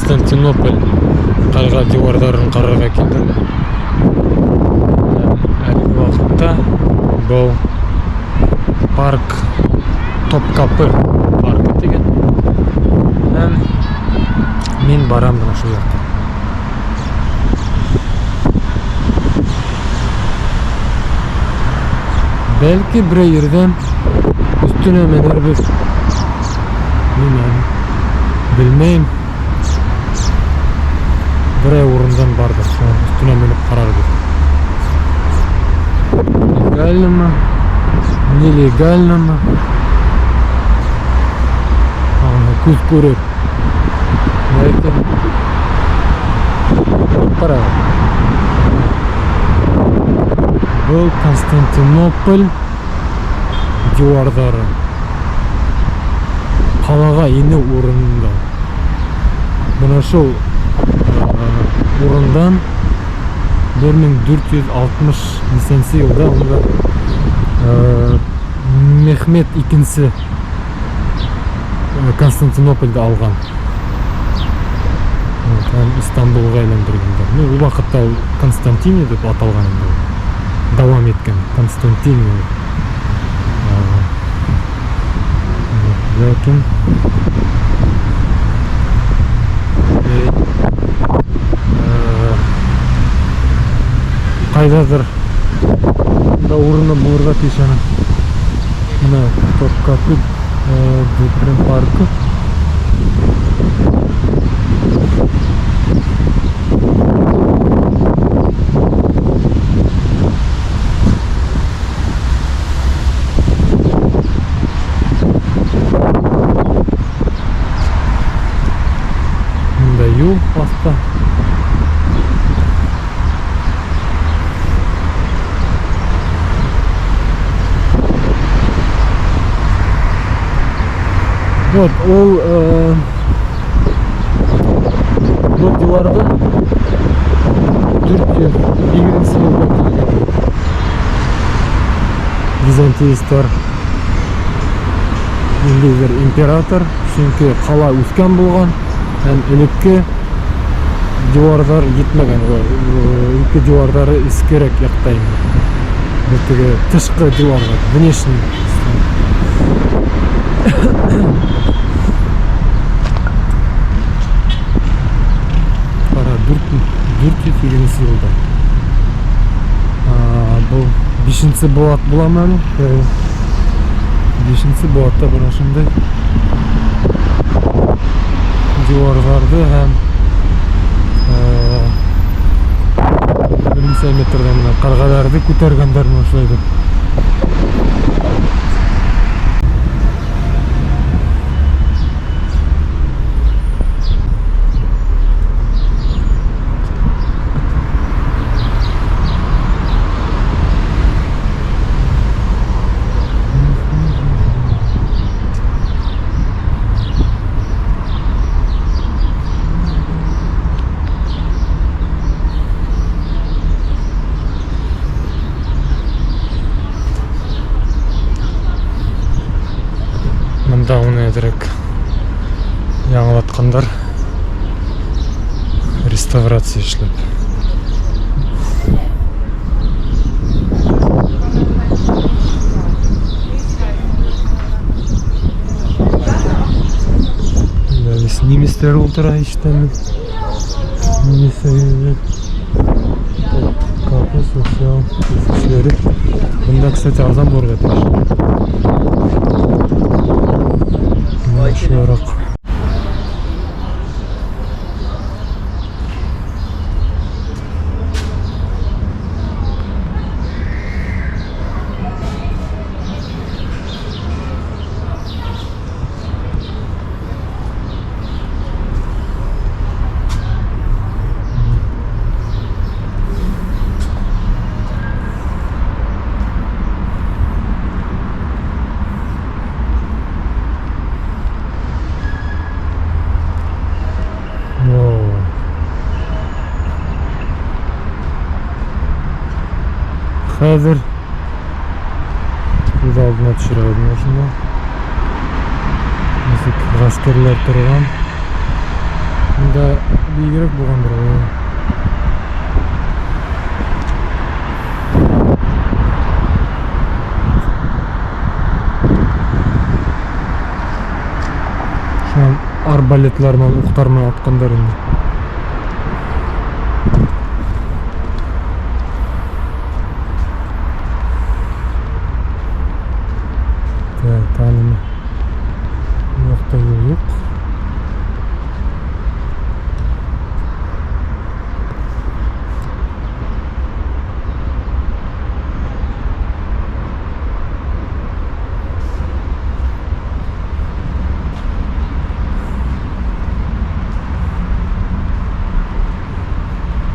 Константинополь ҡалға диуарҙарын ҡарарға килдем. Әлеге ваҡытта был парк Топкапы паркы тигән. Һәм мин барам бына шул яҡҡа. Бәлки берәй ерҙән өҫтөнә менербеҙ. Мин әле белмәйем. Берәй урындан барҙыр, шуның өҫтөнә менеп ҡарарбыҙ. Легальномы, нелегальномы? Аны күҙ күрер. Ләкин ҡарағыҙ. Был Константинополь диуарҙары. Ҡалаға инеү урынында. Бына шул урындан 1460 нисәнсе йылда унда Мехмед икенсе Константинопольде алған. Һәм Истанбулға әйләндергәндәр. Ну, ул ваҡытта ул Константиния тип аталған инде. Дауам иткән Константиния. Ләкин ҡайҙалыр да урыны булырға тейеш аның. Бына Топкапы Deprem паркы. Мында юл аҫта. Вот, ул был диуарҙы 420 йылда төҙөгән. Византиецтар ниндәйҙер император, сөнки ҡала үҫкән булған һәм элекке диуарҙар етмәгән. Элекке диуарҙары эскерәк яҡта ине. Был теге тышҡы диуарҙар, внешний. Ҡара, 420 йылда. Был бишенсе быуат буламы әле? Бишенсе быуатта бына шундай диуарҙарҙы һәм бер нисә метрҙан бына ҡәлғәләрҙе күтәргәндәр менә шулай итеп. Мында уны әҙерәк яңылатҡандар, реставрация эшләп. Бында немецтар ултыра иштән. Немец Капы социал эшләре. Бында, кстати, арзан булырға тейеш. Менә шулайыраҡ. О. Хәҙер күҙ алдына төшөрә ошоно. Нисек ғәскәрләр торған. Бында бейегерәк булғандыр ул. Шунан арбалетлар менән, уҡтар менән атҡандар инде. Так, тағы нимә? Был яҡта юл юҡ.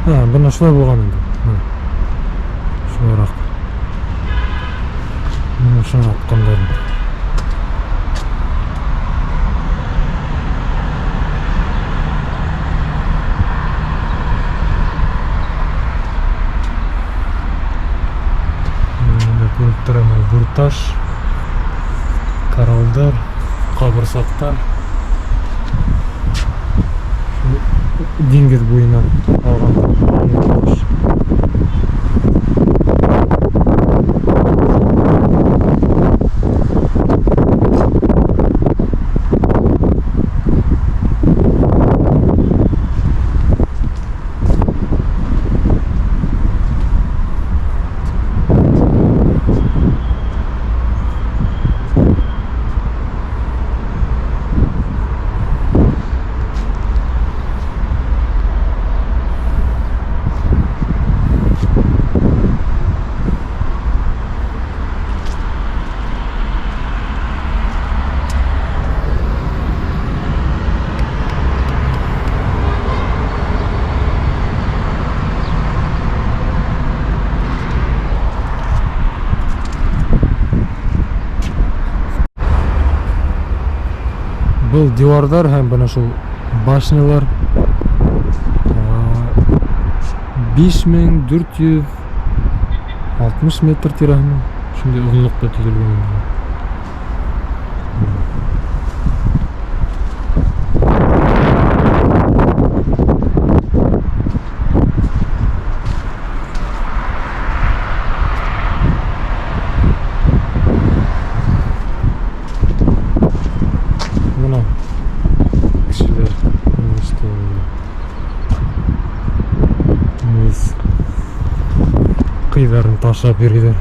Ә, бына шулай булған инде. Бына. Шулайыраҡ. Бына шуны атҡандар инде. Бында күреп торам, Бурташ, коралдар, ҡабырсаҡтар. Шул диңгеҙ буйынан алған таш. Был диварҙар һәм бына шул башнялар 5460 метр тирәһендә шундай оҙонлоҡта төҙөлгән инде. Бына кешеләр эшләй. Үҙ ҡыйҙарын ташлап йөрөйҙәр.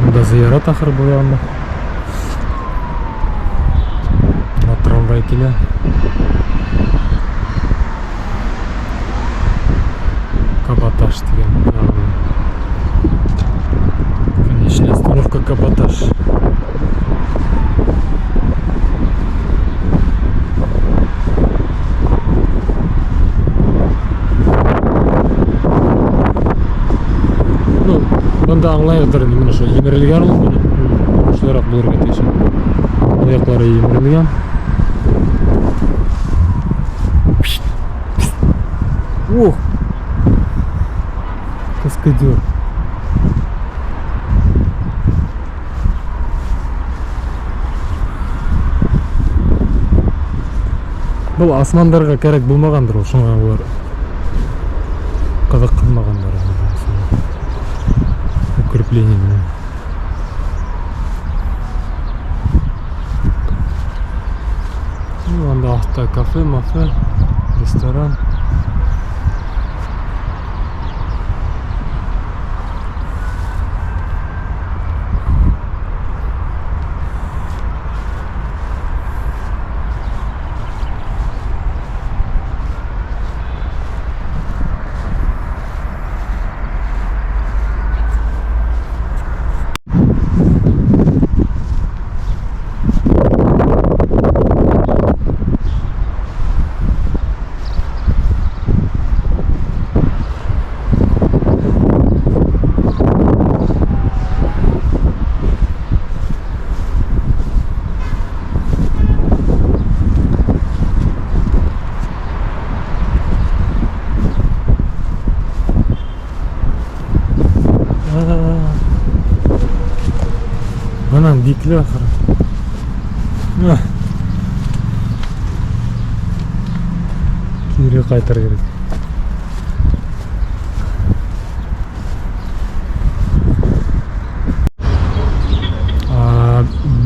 Бында зыярат ахыры был яғында. Бына трамвай килә. Каботаж тигән. Конечная остановка Каботаж. Ну, бында аңлайһыҙҙыр инде, бына шул емерелгән ул, бына. Шулайыраҡ булырға тейеш. Был яҡлары емерелгән. Ох! Каскадер. Был османдарға кәрәк булмағандыр ул, шуңа улар ҡыҙыҡһынмағандар. Укрепление менән. Ну, анда аҫта кафе, мафе, ресторан. Бынан бикле ахыры. Кире ҡайтыр кәрәк.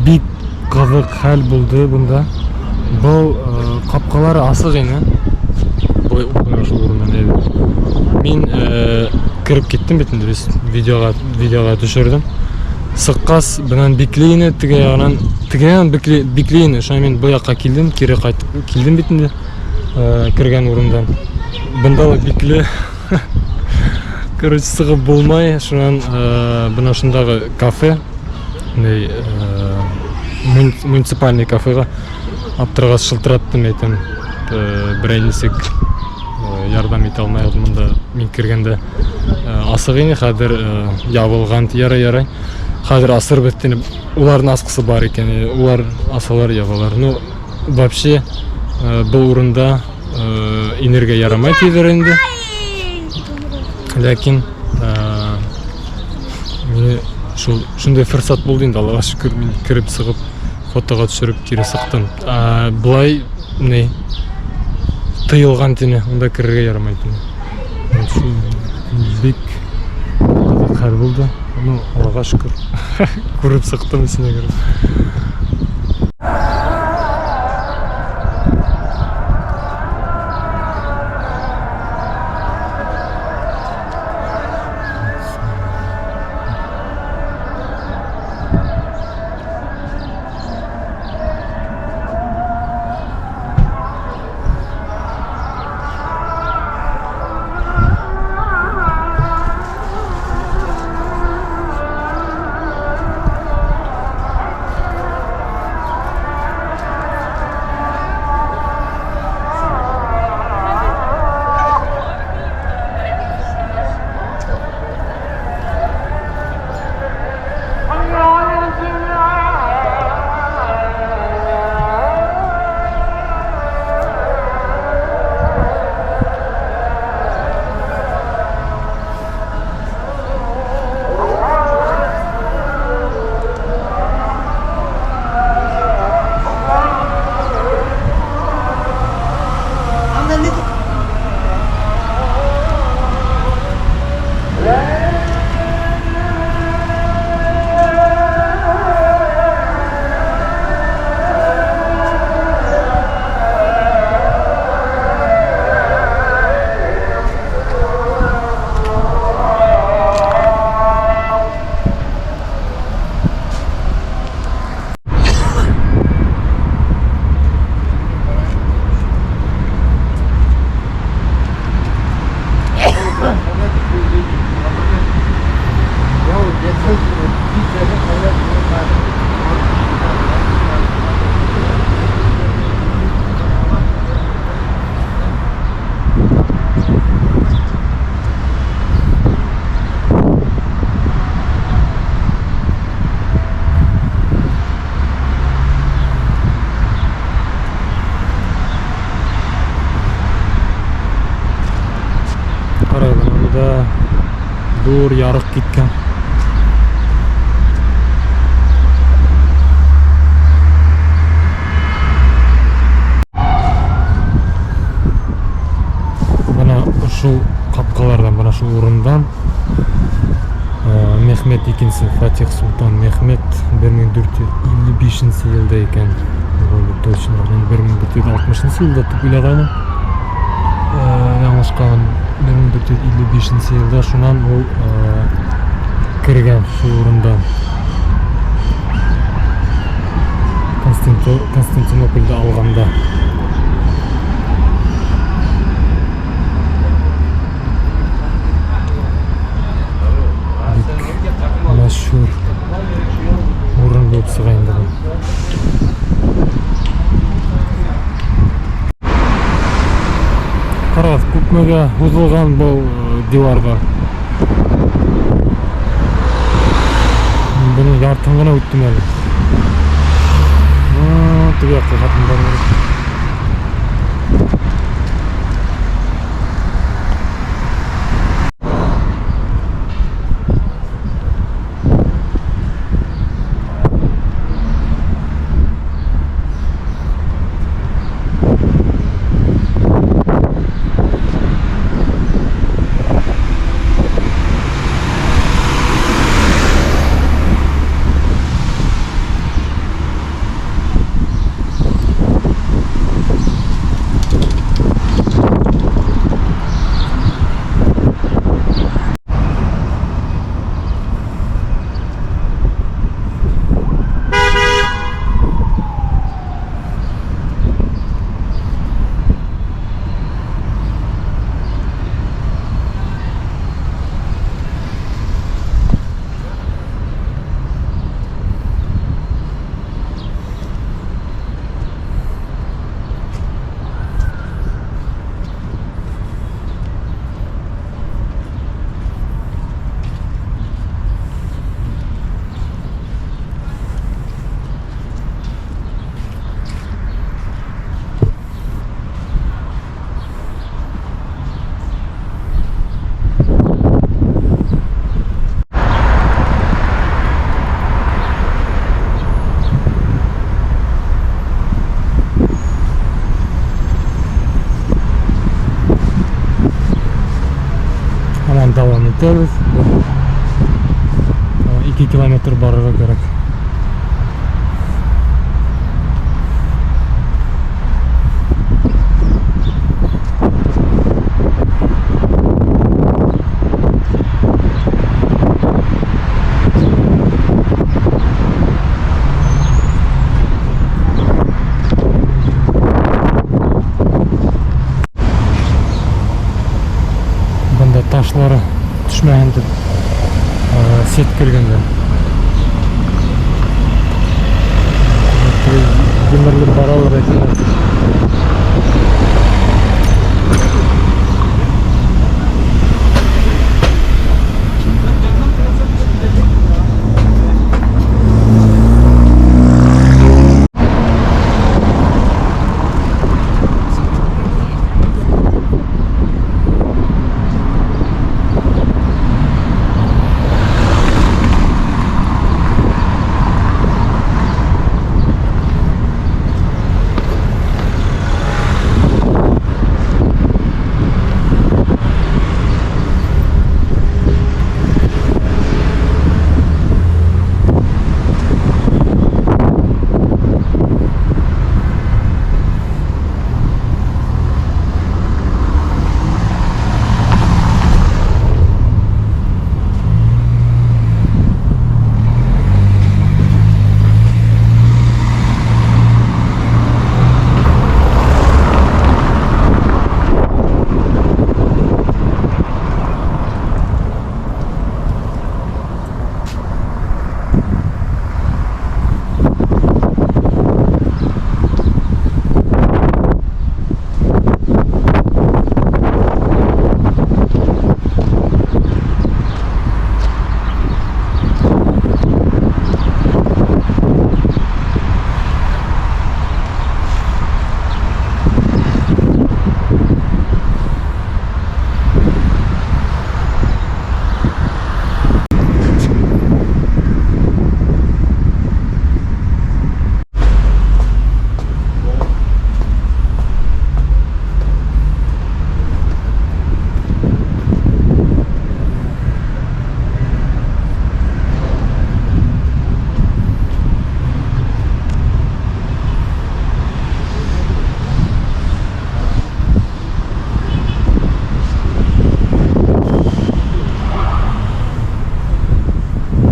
Бик ҡыҙыҡ хәл булды бында. Был ҡапҡалары асыҡ ине. Был шул урындан ине. Мин кереп киттем бит инде, видеоға, видеоға төшөрҙөм. Сыҡҡас, бынан бикле ине, теге яғынан, теге яғынан бикле, бикле ине. Шунан мин был яҡҡа килдем, кире ҡайтып килдем бит инде, кергән урындан. Бында ла бикле. Короче, сығып булмай. Шунан бына шундағы кафе, муниципальный кафеға аптырағас шылтыраттым, әйтәм, берәй нисек ярҙам итә алмайбыҙ бында. Мин кергәндә асыҡ ине, хәҙер ябылған, ярай, ярай. Хәҙер асырбыҙ тине. Уларҙың асҡысы бар икән, улар асалар, ябалар. Ну, вообще, был урында инергә ярамай тиҙер инде. Ләкин мине шул шундай форсат булды инде, Аллаға шөкөр, мин кереп сығып, фотоға төшөрөп кире сыҡтым. Былай ни тыйылған тине, унда керергә ярамай тине. Вот шул бик ҡыҙыҡ хәл булды. Ну, Аллаға шөкөр. Күреп сыҡтым эсенә кереп. Ҡарағыҙ, унда ҙур ярыҡ киткән. Бына ошол ҡапҡаларҙан, бына шул урындан Мехмед икенсе, Фатих Султан Мехмед 1455 йылда икән. Вроде точно, мин 1460 йылда тип уйлағайным. Яңылышҡан, 1455 йылда шунан ул кергән шул урындан. Константинопольде алғанда. Бик мәшһүр урын булып сыға инде был. Ҡарағыҙ, күпмегә һуҙылған был диварҙар. Бының яртыһын ғына үттем әле. Теге яҡҡа хатындар бар. Китәбеҙ. 2 километр барырға кәрәк. Бында ташлары төшмәһен тип сетка элгәндәр. Емерелеп баралыр әйтәләр.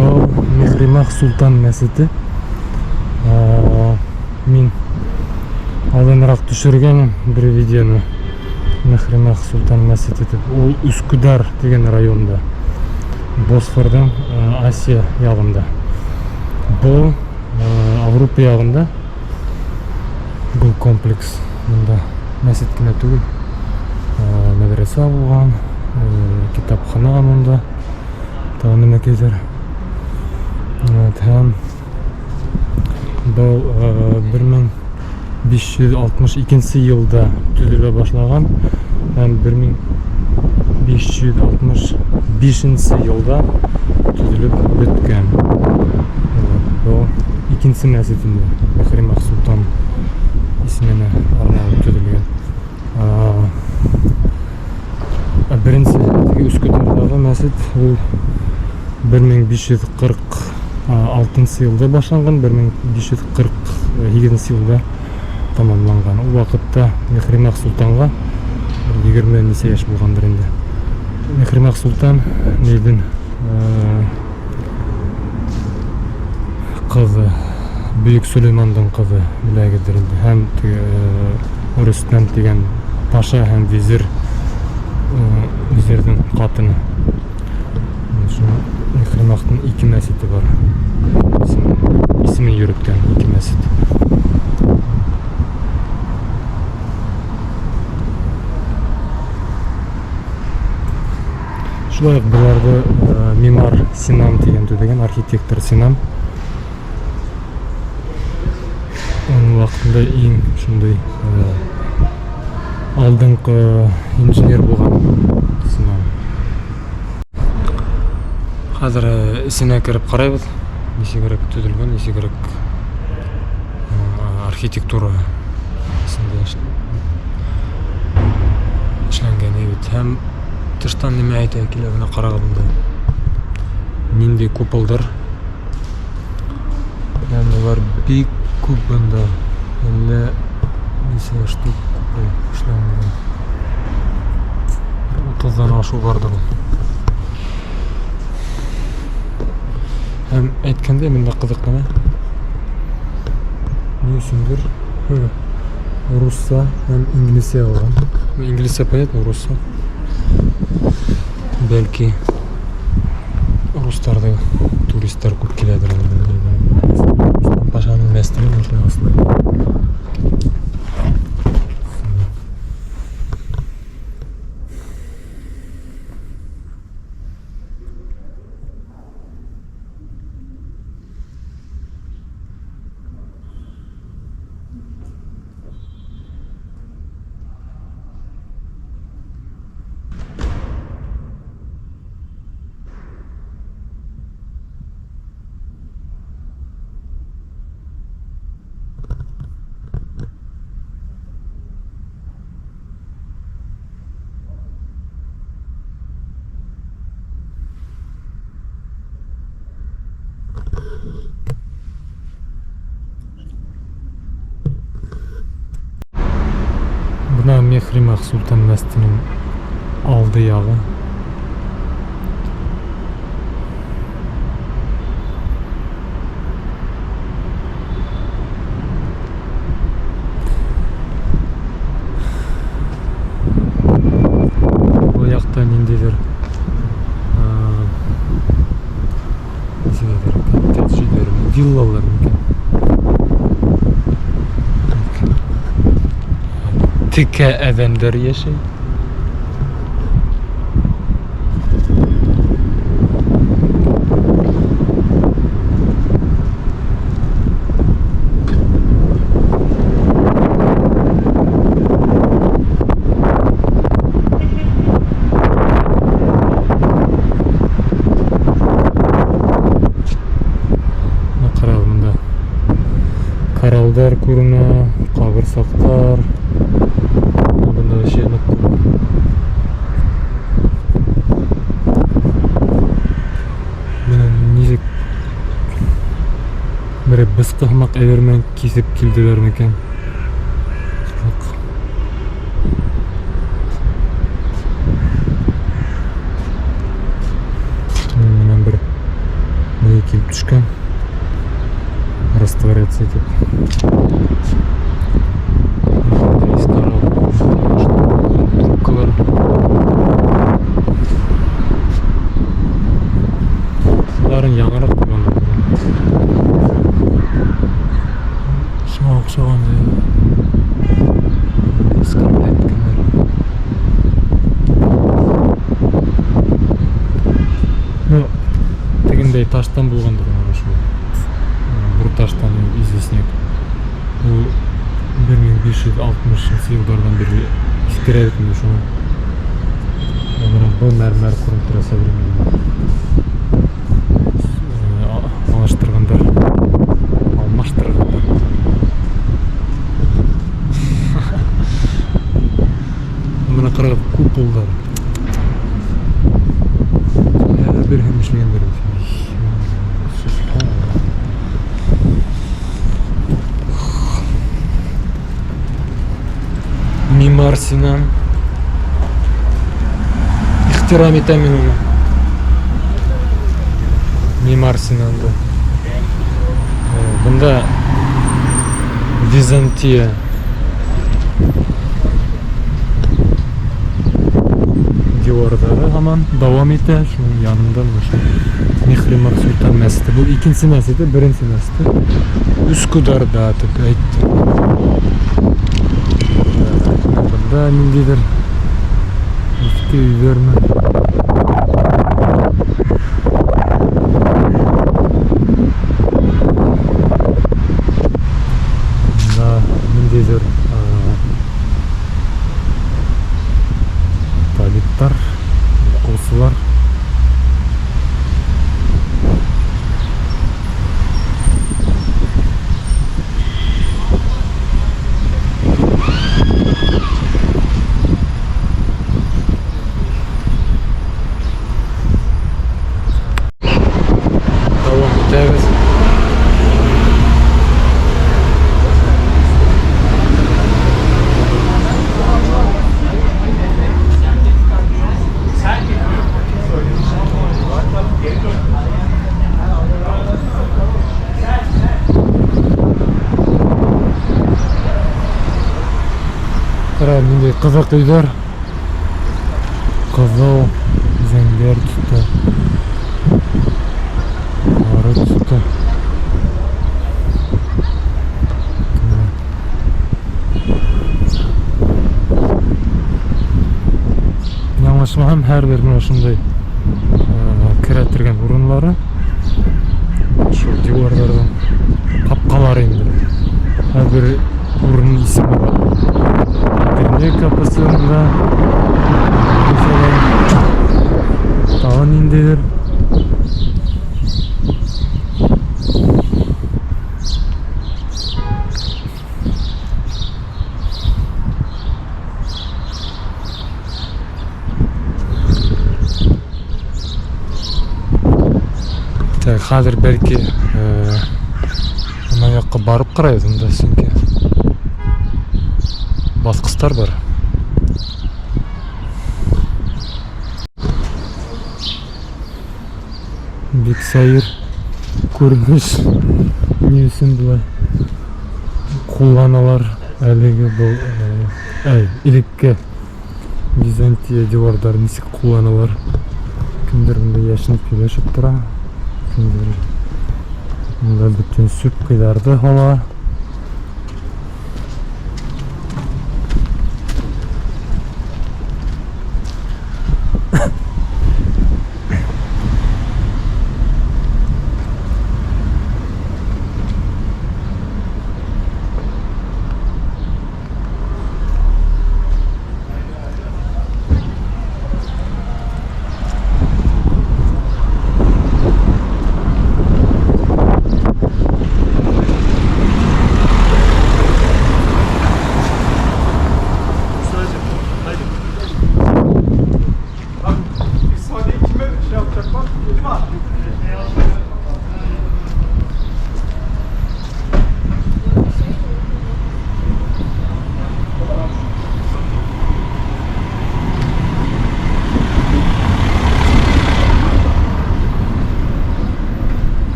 Был Михримах Султан мәсете. Мин алданыраҡ төшөргәнем бер видеоны. Михримах Султан мәсете тип. Ул Үскүдар тигән районда. Босфорҙың Азия яғында. Был Европа яғында. Был комплекс бында мәсет кенә түгел. Мәҙрәсә булған, китапхана монда. Тағы нәмәкәйҙәр. Вот, һәм был 1562 йылда төҙөлә башлаған һәм 1565 йылда төҙөлөп бөткән. Вот, был икенсе мәсет инде Михримах Султан исеменә арналып төҙөлгән. Беренсе теге Үскүдарҙағы мәсет ул 1546 йылда башланған, 1548 йылда тамамланған. Ул ваҡытта Михримах Султанға бер егерме нисә йәш булғандыр инде. Михримах Султан нейҙең, ҡыҙы, Бөйөк Сөләймандың ҡыҙы, беләгеҙҙер инде. Һәм теге, Рөстәм тигән паша һәм визирҙең ҡатыны. Шуны Михримахтың ике мәсете бар. Исемен йөрөткән ике мәсет. Шулай уҡ быларҙы Мимар Синан тигән төҙөгән, архитектор Синан. Уның ваҡытында иң шундай алдынғы инженер булған Синан. Хәҙер эсенә кереп ҡарайбыҙ, нисегерәк төҙөлгән, нисегерәк архитектура эсендә эшләнгән бит. Һәм Тыштан нимә әйтә килә, бына ҡарағыҙ инде. Ниндәй куполдар. Һәм улар бик күп бында. Әллә нисә штук купол эшләнгән. Бер 30-дан ашыу барҙыр ул. Һәм әйткәндәй, бында ҡыҙыҡ нәмә. Ни өсөндөр русса һәм инглизсә яҙылған. Ну, инглизсә понятно, русса. Бәлки рустарҙы туристар күп киләлер. Рустам Пашаның мәсетенең ошолай асыла. Бына Мехримах Солтан мәсетенең алды яғы. Был яҡта ниндәйҙер нисек әйтер, коттедждәр, виллалар микән? Текә әҙәмдәр йәшәй. Бына ҡарағыҙ, бында коралдар күренә, ҡабырсаҡтар. Бында вообще ныҡ күп. Бына нисек берәй бысҡы һымаҡ әйбер менән киҫеп килделәр микән? Ҡыҙыҡ. Менән бер ни килеп төшкән. Растворяться итеп. Трубкалар. Уларын яңыраҡ ҡуйғандар. Шуңа оҡшаған эскерт әйткәндәр. Ну, тегендәй таштан булғандыр ана шул. Бур таштан известняк. Ул 1560 йылдарҙан бирле иҫкерә бит инде шуны. Бына был мәрмәр күренеп тора современный. Алыштырғандар. Алмаштырғандар. Бына ҡарағыҙ, куполдар. Һәр береһен эшләгәндәр бит. Субханаллах. Мимар Синан. Ихтирам итәм мин уны. Мимар Синанды. Бында Византия диуарҙары һаман дауам итә. Шуның янында бына шул Мехримах Солтан мәсете. Был икенсе мәсете, беренсе мәсете Üsküdar'да тип әйтте. Бында ниндәйҙер иҫке өйҙәрме? Бында ниндәйҙер талиптар, уҡыусылар. Ҡара, ниндәй ҡыҙыҡ өйҙәр. Ҡыҙыл, зәңгәр төҫтә. Һары төҫтә. Яңылышмаһам, һәр бер менә шундай керә торган урынлары шул диварларҙан ҡапҡалар инде. Һәр бер урын исеме бар. Әҙерне капысында, мәҫәлән, тағы ниндәйҙер. Так, хәҙер бәлки ана яҡҡа барып ҡарайбыҙ унда, сөнки баҫҡыстар бар. Бик сәйер күренеш. Ни өсөн былай ҡулланалар әлеге был әй, элекке Византия диварҙары нисек ҡулланалар? Кемдер унда йәшенеп һөйләшеп тора, кемдер унда бөтөн сүп ҡыйҙарҙы һала.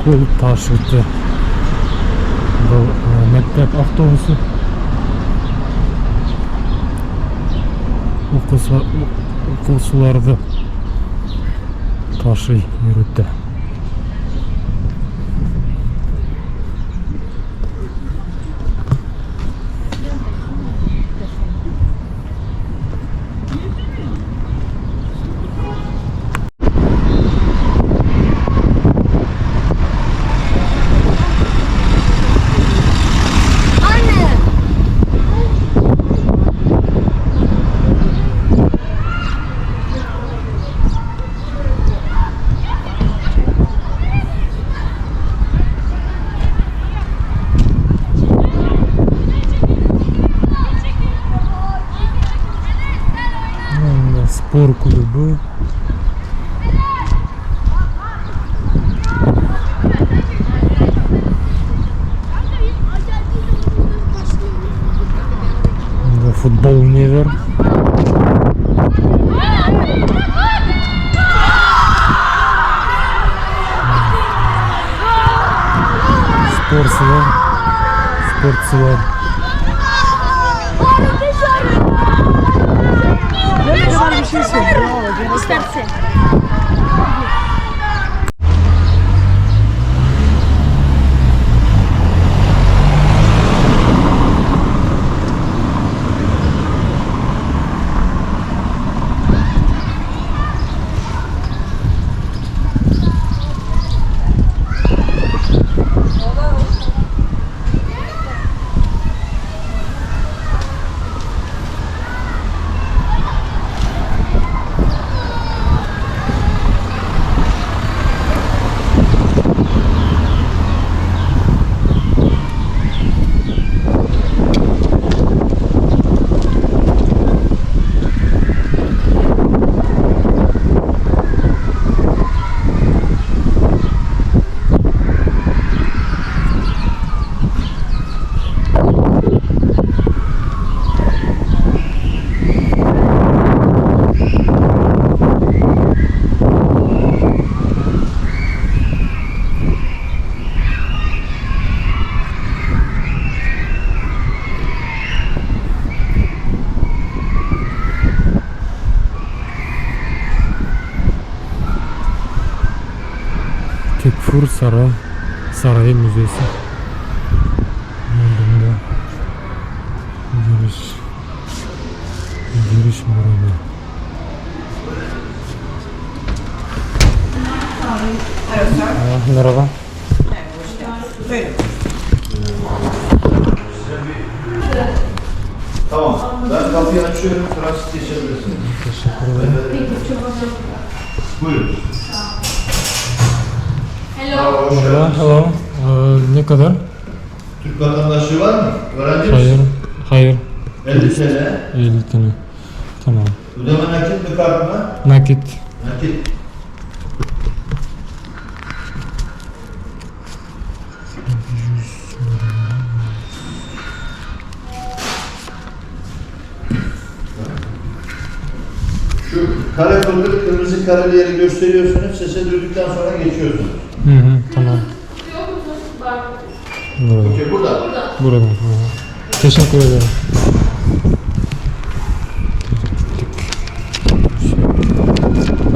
Ул таш үтә. Был мәктәп автобусы. Уҡыусыларҙы ташый йөрөтә. Спор клубы. Да, футбол универ. Спортсылар. Спортсылар. İsterse. Сур Сарай сарайы музейсы. Бында giriş giriş burada. Merhaba. Buyurun. Tamam. Ben kapıyı açıyorum. Transit geçebilirsiniz. Teşekkür ederim. Buyurun. Hello. Hoş Merhaba, geldiniz. hello. Ne kadar? Türk vatandaşlığı var mı? Öğrenci Hayır, misin? hayır. 50 TL. 50 tane. Tamam. Ödeme nakit mi kart mı? Nakit. Nakit. Şu kare kodlu kırmızı kareli yeri gösteriyorsunuz. Sese duyduktan sonra geçiyorsunuz. Hı, tamam. Burada. Okey burada. Buradan. Hı. Teşekkür ederim.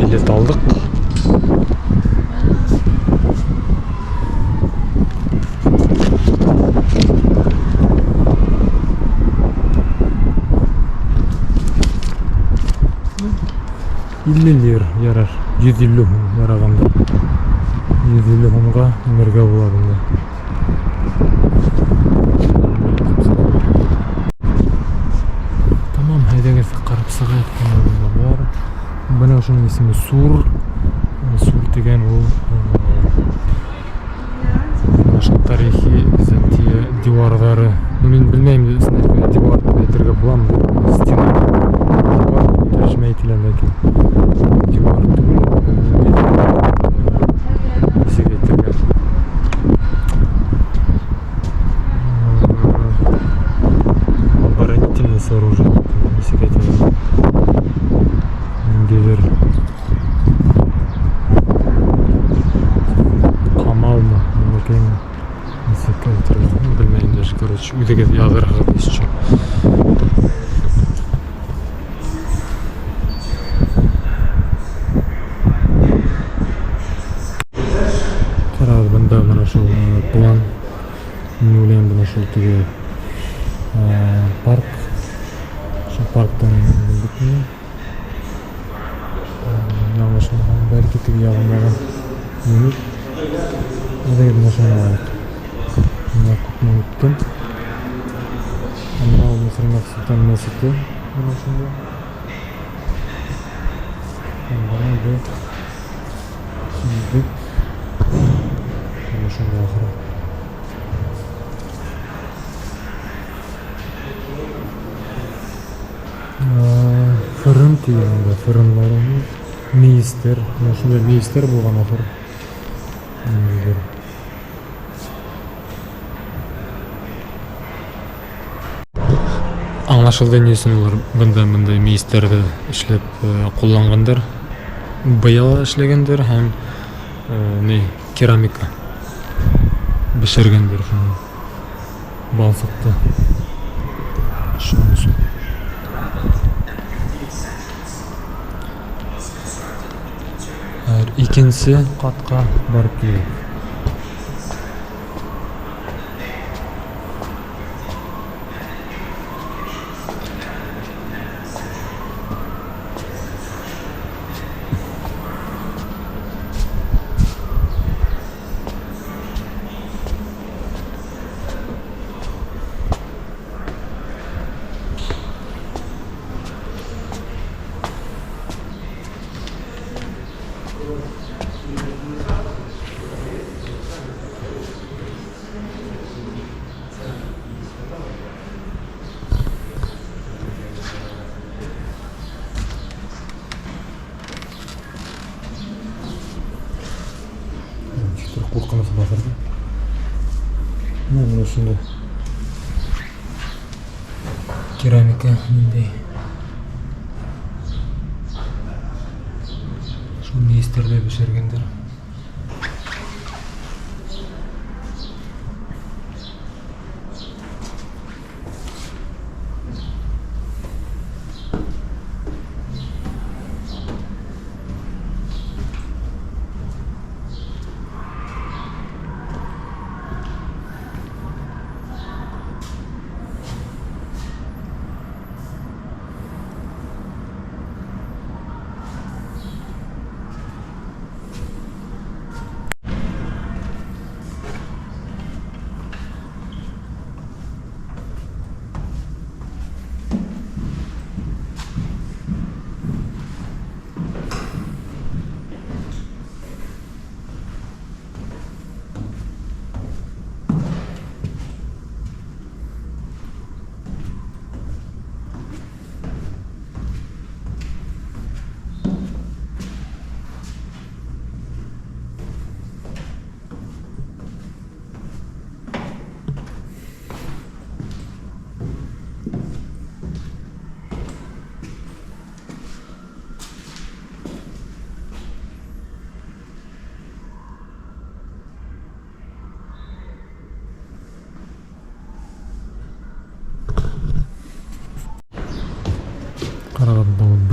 Bilet aldık. Илле лир ярар. 150 һум ярағанда. 150 һумға инергә була бында. Тамам, әйҙәгеҙ ҡарап сығайыҡ бында бар. Бына ошоноң исеме Сур. Сур тигән ул ошо тарихи Византия диварҙары. Ну, мин белмәйем, дивар тип әйтергә буламы? Стена. Дивар тәржемә ителә ләкин дивар түгел, нисек әйтергә? Оборонительное сооружение, нисек әйтергә? Ниндәйҙер ҡамалмы, нимәкәйме? Нисек әйтергә? Белмәйем даже, короче, үҙегеҙ яҙырһығыҙ еще. Ҡарағыҙ, бында бына шул план. Мин уйлайым, бына шул теге парк. Шул парктан бит. Яңылышмаһам, бәлки теге яғындағы минут. Әйҙәгеҙ, бына шуны алайыҡ. Бына күпме үткән. Бына ул Мөхәррәм Солтан мәсете бына шунда. Бына беҙ килдек. Бына шунда ахыры. Фырын тигән унда, фырынлар, мейестәр, бына шундай мейестәр булған ахыры. Ниндәйҙер. Аңлашылды, ни өсөн улар бында бындай мейестәрҙе эшләп ҡулланғандар. Быяла эшләгәндәр һәм ни, керамика бешергәндәр шуны. Балсыҡты. Шуның өсөн. Икенсе ҡатҡа барып киләйек. Нисектер ҡурҡыныс баҫырҙы. Бына ошондай керамика ниндәй. Шул мейестәрҙә бешергәндәр.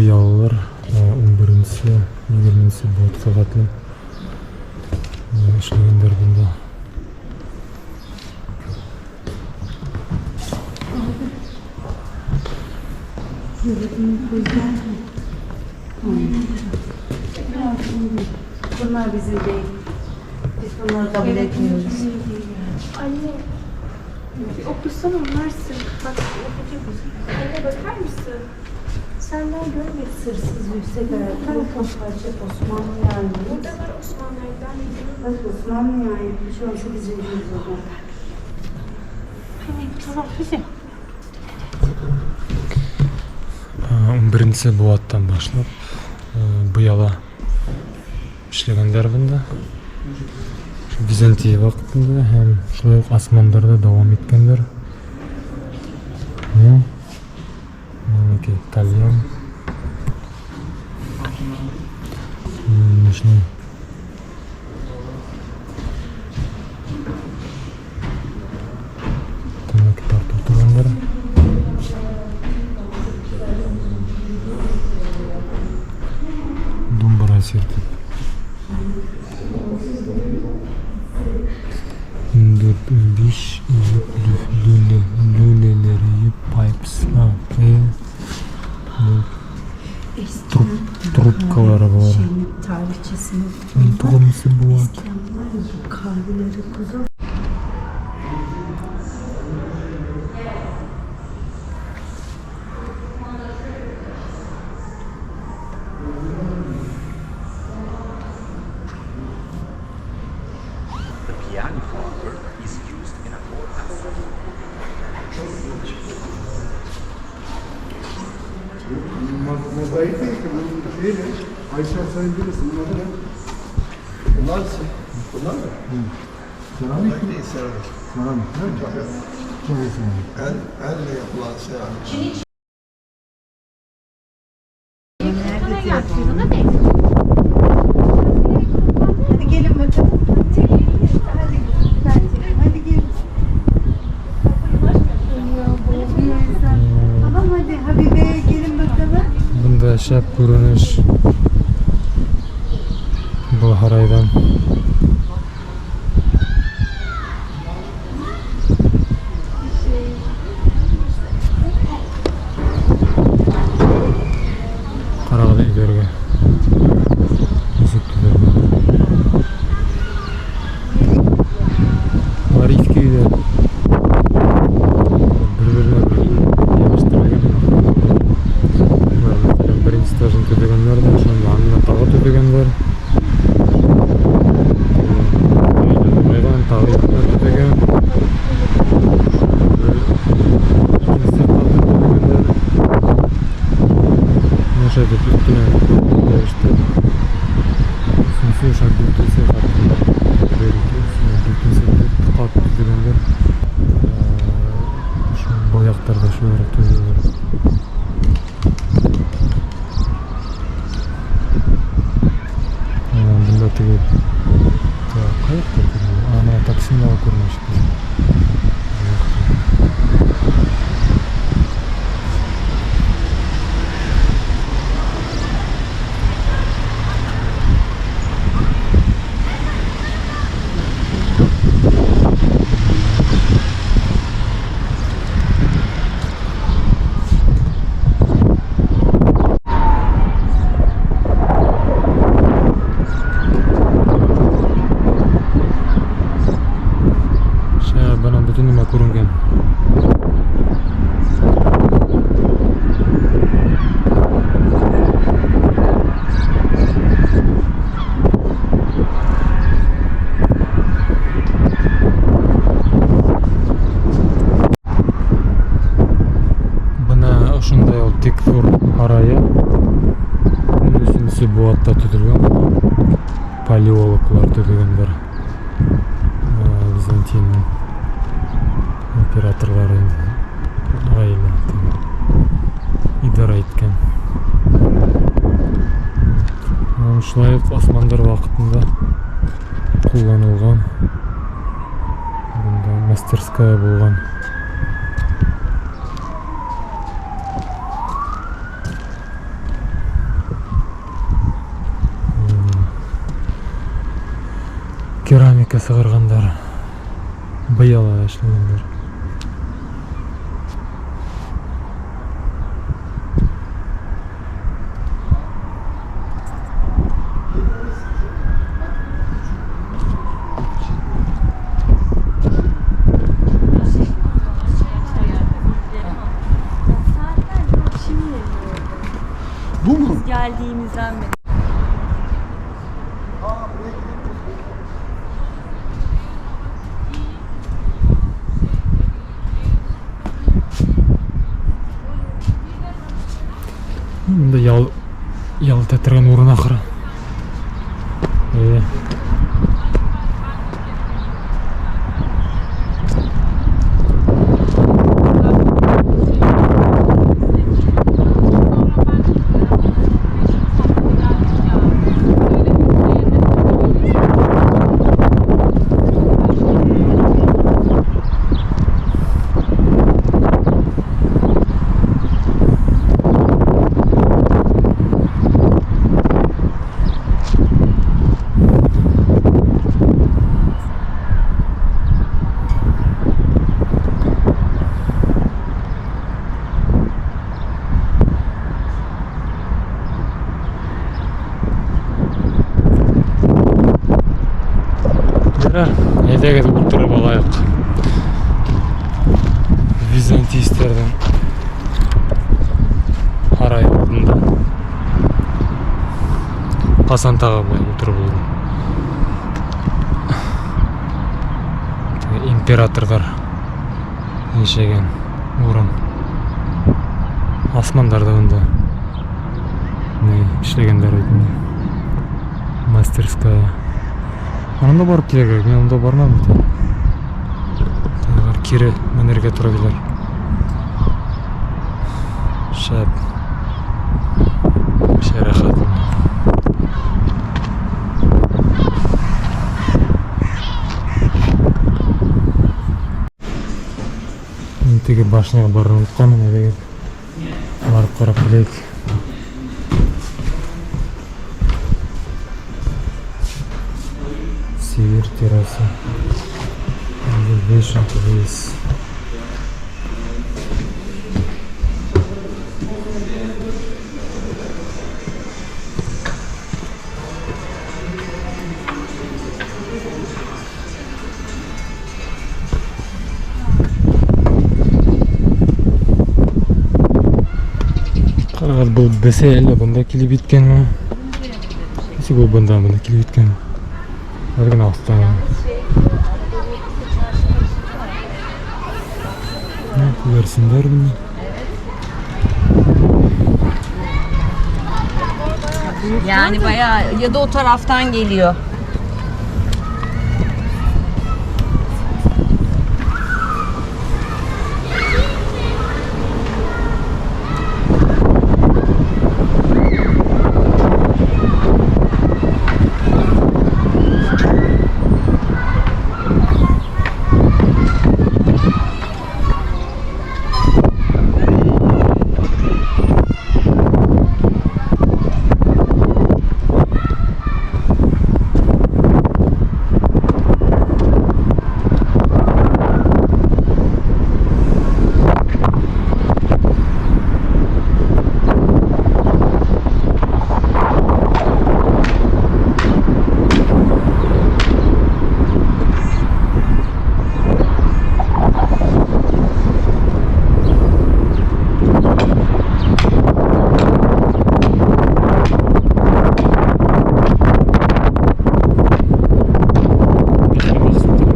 Быялалар 11-нсе, 20-нсе быуатҡа хәтлем эшләгәндәр бында. Bunlar bizim değil. Biz bunları kabul etmiyoruz. Anne, bir okusana onlar sır. Bak okuyacak mısın? Anne bakar mısın? Senden görmedik. Sırsız yüksek ayaklı parça Osmanlı'ya ait. Burada var Osmanlılardan. Bak Osmanlı'ya ait bir şey 18. Yüzyılda. Anne tamam güzel. 11-нсе быуаттан башлап быяла эшләгәндәр бында. Шу Византия ваҡытында һәм шулай уҡ османдар ҙа дауам иткәндәр. Ну, Минеке кальян. Шулай. Тәмәке тартып торғандар. Думбыра сертеп. 4, 5, lüle, lüleleri, pipes, ha, Trubkaları var. Şeyin tarihçesini 19-нсы быуат. Eskiden var ya bu kahveleri kuzu. The pianoforte is used in a more Mozaik değil ki bunun şeyi ne? Ayşe sen bilirsin bunun adı ne? Bunlar, bunlar mı? Seramik Mozaik mi? değil, seramik. Seramik değil mi? Tabii. Çok iyi seramik. Elle yapılan seramik. Nerede Bana telefon? yaptırdın da Hadi gelin bakalım. Çekin. Hadi ben çekeyim. Hadi gelin. Tamam hadi Habibe gelin bakalım. Бында шәп күренеш. Был һарайҙан. Ҡарағыҙ өйҙәргә. Нисек төҙөлгән. Улар иҫке өйҙәр. Бер-береһенә йәбештерелгән. Улар, мәҫәлән, беренсе этажын төҙөгәндәр ҙә, шуның янына тағы төҙөгәндәр. Әйләнеп тағы янына төҙөгән. Бер икенсе ҡатын төҙөгәндәр. Ошо итеп өҫтөнә йәбештереп. Өсөнсө, ошо дүртенсе ҡатында бер, ике, өс, дүртенсе ҡат төҙөгәндәр. Ошо был яҡтарҙа шулайыраҡ төҙөлгән. Бында теге ҡай яҡта күренә? Ана Таксимда күренә шикелле. Шәп, бына бөтөн нәмә күренгән. Бына ошондай ул Текфур һарайы. 13-нсе быуатта төҙөлгән булған. Палеологлар төҙөгәндәр. Византияның императорлары инде ғаилә идара иткән. Шулай уҡ османдар ваҡытында ҡулланылған. Бында мастерская булған. Сәүләлеккә сығарғандар. Быяла эшләгәндәр. Saatler yok şimdi. Bu mu? Biz geldiğimizden beri. Бында ял итә торған урын ахыры. Э. Ярар, әйҙәгеҙ ултырып алайыҡ. Византийстарҙың һарайы алдында. Ҡасан тағы былай ултырып булыр? Теге императорҙар йәшәгән урын. Османдар ҙа бында ни эшләгәндәр бит инде. Мастерская. Унда барып килергә кәрәк, мин унда бармам бит әле. Тағы кире менергә тура килер. Шәп. Вообще рәхәт унда. Мин теге башняға барырға онотҡанмын, әйҙәгеҙ. Барып ҡарап киләйек. Север терраса. Elevation place. Ҡарағыҙ, был бесәй әллә бында килеп еткәнме? Нисек ул бында килеп еткән? Әле генә аҫтан. Күгәрсендәр бында. Yani bayağı ya da o taraftan geliyor.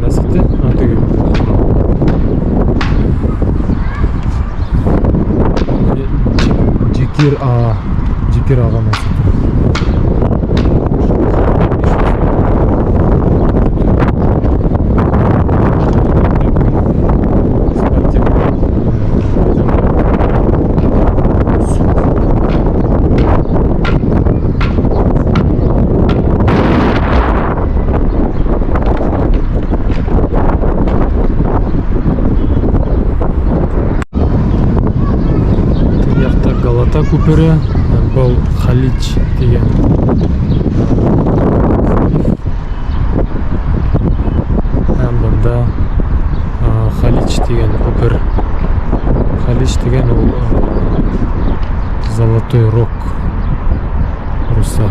Мәсете, теге Джикир А, Джикир Аға мәсете. Яҡта Галата күпере, был Халич тигән. Халич тигән күпер. Халич тигән ул Золотой Рог русса.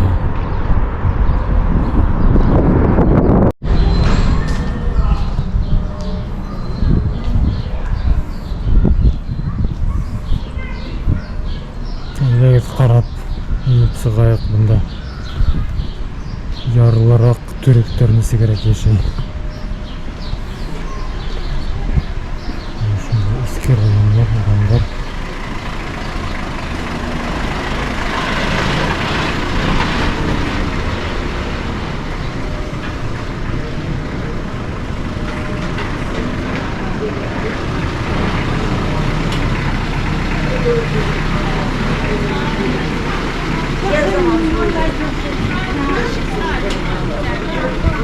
Әйҙәгеҙ ҡарап инеп сығайыҡ бында. Ярлыраҡ төрөктәр нисегерәк йәшәй. Шундай иҫке райондар, урамдар.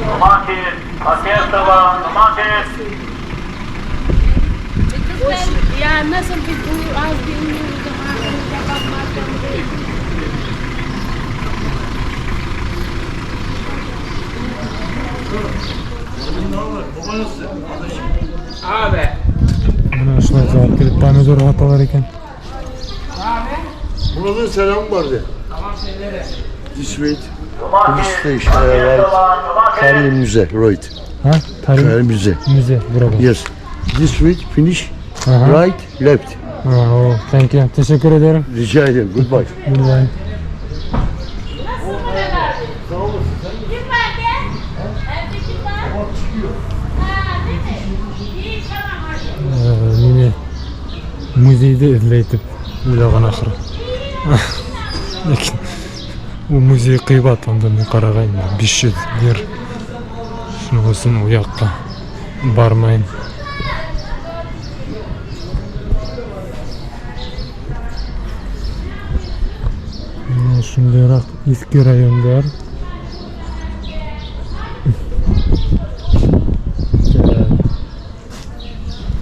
Domates, paket tabağı, domates. Ya nasıl bir bu az bilmiyoruz ama bakmak. Бына ошолай алып килеп помидор һаталар икән. Murat'ın selamı vardı. This way. Domates, Station, paket right. tabağı, domates. Tarihi Müze, right. Ha? Tarih Tarihi Müze. müze burada. Yes. This way, finish. Aha. Right, left. Ha, oh, thank you. Teşekkür ederim. Rica ederim. Goodbye. Goodbye. Kim var be? Evde kim var? Ha, değil mi? İyi tamam hadi. Мине музейҙы эҙләй тип уйлаған ахыры. Ләкин ул музей ҡыйбат, унда мин ҡарағайным, 500 лир. Шуның өсөн ул яҡҡа бармайым. Менә шундайыраҡ иҫке райондар.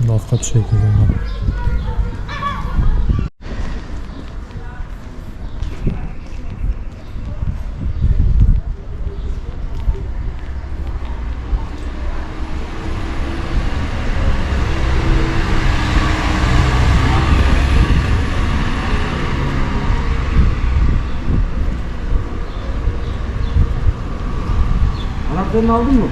Аҫҡа төшәйек икән. Anahtarını aldın mı?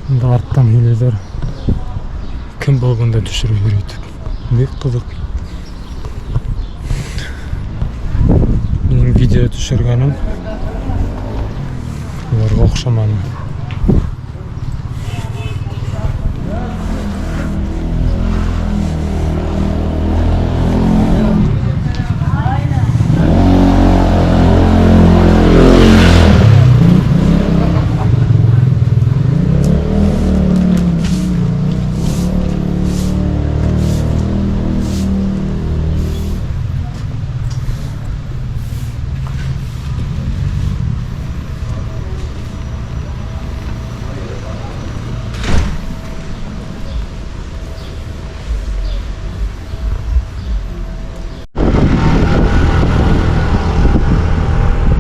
Бында арттан һөйләйҙәр. Кем был бында төшөрөп йөрөй тип. Бик ҡыҙыҡ. Минең видео төшөргәнем уларға оҡшаманы.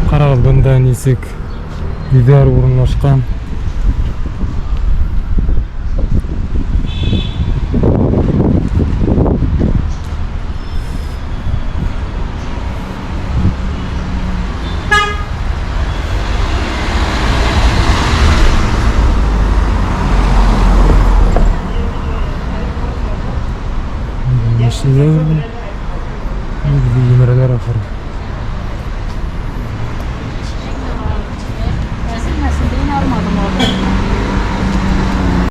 Ҡарағыҙ, бында нисек өйҙәр урынлашҡан. Эшләйҙәрме? Емерәләр ахыры.